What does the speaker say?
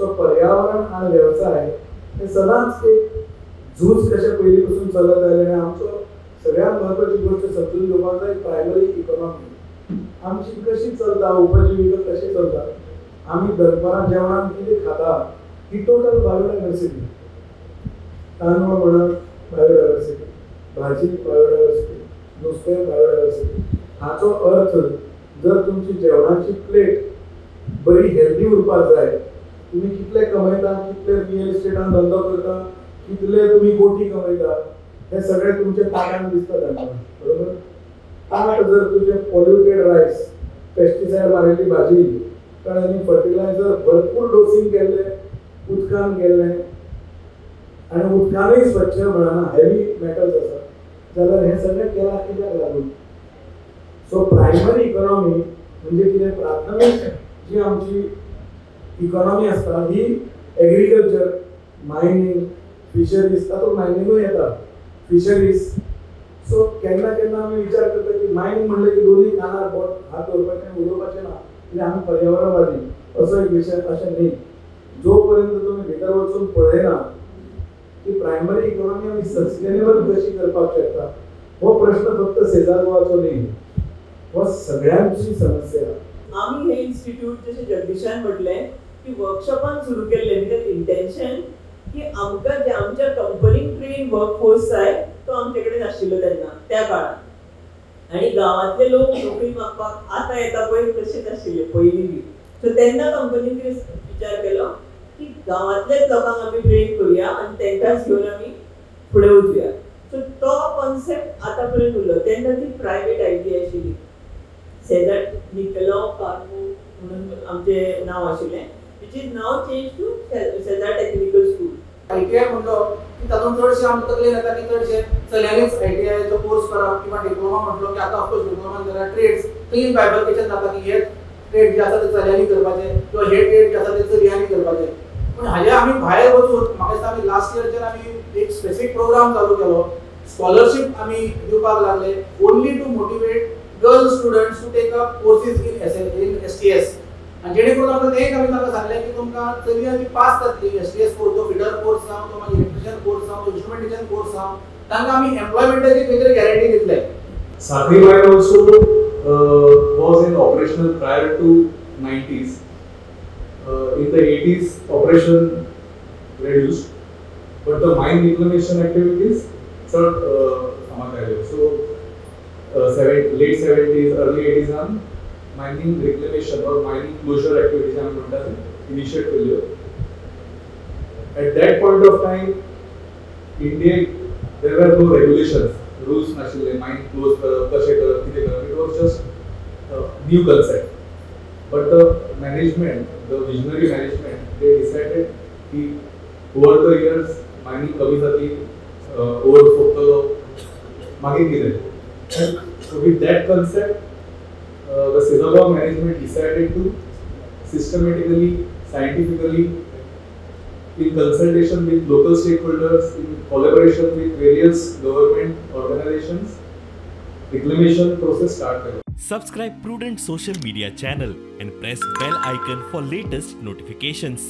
So पर्यावरण आनी वेवसाय हे सदांच एक झूज कशें पयलीं पसून चलत आयलें. आनी आमचो सगळ्यांत म्हत्वाची गोश्ट समजून घेवपाक जाय, प्रायमरी इकॉनॉमी आमची कशी चलता, उपजिविका कशी चलता, आमी दनपारां जेवणाक कितें खाता, ही टोटल बायोडायवर्सिटी. तांदूळ म्हणा बायोडायवर्सिटी, भाजी बायोडायवर्सिटी, नुस्तें बायोडायवर्सिटी. हाचो अर्थ जर तुमची जेवणाची प्लेट बरी हेल्दी उरपाक जाय, तुमी कितले कमयता, कितले रियल इस्टेटान धंदो करता, कितले तुमी कोटी कमयता, हे सगळे तुमच्या ताटान दिसता तांकां, बरोबर. ताट जर तुजें पॉल्युटेड रायस, पेस्टिसायड मारिल्ली भाजी, आनी फर्टिलायझर भरपूर डोसींग केल्लें, उदकान केल्लें, आनी उदकानूय स्वच्छ मेळना, हेवी मेटल्स आसा, जाल्यार हें सगळें केलां कित्याक लागून? सो प्रायमरी इकॉनॉमी म्हणजे कितें, प्राथमीक जी आमची इकॉनॉमी आसता ही एग्रीकल्चर, मायनींग, फिशरीज, तातूंत मायनिंगूय येता, फिशरीज. सो केन्ना केन्ना आमी विचार करता की मायनींग म्हणलें की दोनूय कानार बोट हात दवरपाचें आनी उलोवपाचें ना, कित्याक आमी पर्यावरणवादी असो एक विशय. अशें न्ही, जो पर्यंत तुमी भितर वचून पळयना की प्रायमरी इकॉनॉमी आमी सस्टेनेबल कशी करपाक शकता, हो प्रश्न फक्त सेजा गोवाचो न्ही, हो सगळ्यांची समस्या. आमी हे इन्स्टिट्यूट जशें जगदीशान म्हटलें की वर्कशॉपान सुरू केल्लें, कित्याक इंटेन्शन की आमकां जे आमच्या कंपनीक ट्रेन वर्क फोर्स जाय तो आमचे कडेन आशिल्लो तेन्ना त्या काळार. आनी गांवांतले लोक नोकरी मागपाक आतां येता पळय तशेंच आशिल्ले पयलीं बी. सो तेन्ना कंपनीन विचार केलो की गांवांतल्याच लोकांक आमी ट्रेन करुया आनी तांकांच घेवन आमी फुडें वचुया. सो तो कॉन्सेप्ट आतां पर्यंत उरलो. तेन्ना ती प्रायवेट IT आशिल्ली, सेजा निकलाव कार्मू म्हणून आमचें नांव आशिल्लें, which is now change to Seza technical school. ITI म्हणलो की तातूंत चडशे आमकां तकलेन येता की चडशे चल्यांनीच आयटीआयचो कोर्स करप किंवा डिप्लोमा म्हटलो की आतां ऑफकोर्स डिप्लोमान जाल्यार ट्रेड्स थंय बायफर्केशन जाता की हे ट्रेड जे आसा ते चल्यांनी करपाचे किंवा हे ट्रेड जे आसा ते चलयांनी करपाचे. पूण हाजे आमी भायर वचून म्हाका दिसता आमी लास्ट इयरच्यान आमी एक स्पेसिफीक प्रोग्राम चालू केलो, स्कॉलरशीप आमी दिवपाक लागले only to motivate girl students to take up courses in STS. आनी जेणे करून आमकां तेंय आमी तांकां सांगलें की तुमकां चलयां जी पास जातली एसटीएस कोर्स, तो फिटर कोर्स जावं, तो मागीर इलेक्ट्रिशियन कोर्स जावं, तो इन्स्ट्रुमेंटेशन कोर्स जावं, तांकां आमी एम्प्लॉयमेंटाची खंय तरी गॅरंटी दितले. Sanquelim mine also was in operational prior to 90s. In the 80s, operation reduced, but the mine reclamation activities चड फामाद आयल्यो. So late 70s, early 80s on mining reclamation or mining closure activities आमी म्हणटा ते initiate केल्ल्यो. At that point of time, इंडियेक there were no regulations, rules नाशिल्ले, मायन close करप, कशें करप, कितें करप. It was just new concept. But the management, the visionary management, they decided की ओवर the years mining कमी जातली, ओवर सोंपतलो, मागीर कितें. So with that concept, the Seza Goa management decided to systematically, scientifically, in consultation with local stakeholders, in collaboration with various government organizations, reclamation process start केलो. Subscribe Prudent social media channel and press bell icon for latest notifications.